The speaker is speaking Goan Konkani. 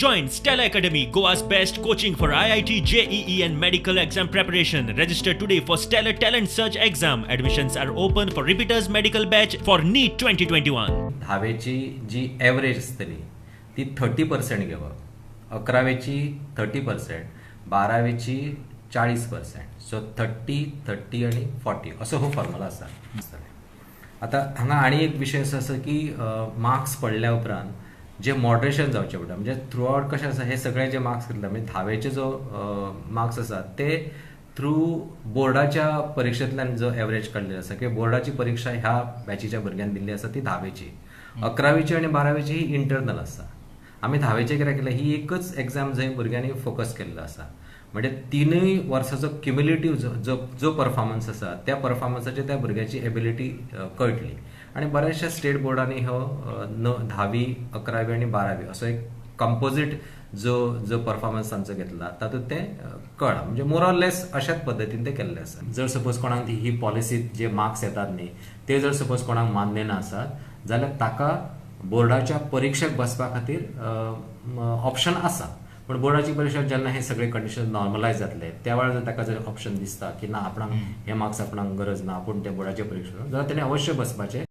Join Stellar Academy, Goa's best coaching for IIT, JEE, and medical exam preparation. Register today for Stellar Talent Search exam. Admissions are open for repeaters medical batch for NEET 2021. धावेची G average आसतली ती 30% घेवप, अकरावेची 30%, बारावेची 40%. सो 30, 30 आनी 40 असो हो फॉर्मुला आसा. आतां हांगा आनी एक विशय असो आसा की मार्क्स पडल्या उपरांत जे मॉडरेशन जावचें पडटा, म्हणजे थ्रू आवट कशें आसा, हे सगळे जे मार्क्स घेतले, म्हणजे धावेचे जो मार्क्स आसा ते थ्रू बोर्डाच्या परिक्षेंतल्यान जो एवरेज काडलेलो आसा किंवा बोर्डाची परिक्षा ह्या बॅचीच्या भुरग्यान दिल्ली आसा ती धावेची. अकरावेची आनी बारावेची ही इंटरनल आसा. आमी धावेचे कितें केलें, ही एकच एग्जाम जंय भुरग्यांनी फोकस केल्लो आसा, म्हणजे तिनूय वर्साचो क्युमुलेटीव जो जो जो परफॉर्मन्स आसा त्या परफॉर्मन्साचेर त्या भुरग्याची एबिलिटी कळटली. आनी बऱ्याचशा स्टेट बोर्डांनी हो न धावी, अकरावी आनी बारावी असो एक कंपोजीट जो जो परफॉर्मन्स तांचो घेतला तातूंत तें कळ्ळां. म्हणजे मोर ऑर लेस अशाच पद्दतीन तें केल्लें आसा. जर सपोज कोणाक ही पॉलिसी जे मार्क्स येतात न्ही ते जर सपोज कोणाक मान्य ना आसत जाल्यार ताका बोर्डाच्या परिक्षेक बसपा खातीर ऑप्शन आसा. पूण बोर्डाची परिक्षा जेन्ना हे सगळे कंडिशन नॉर्मलायज जातले त्या वेळार जर ताका जर ऑप्शन दिसता की ना, आपणाक हे मार्क्स आपणाक गरज ना, आपूण ते बोर्डाचे परिक्षेक, जाल्यार तेणें अवश्य बसपाचें.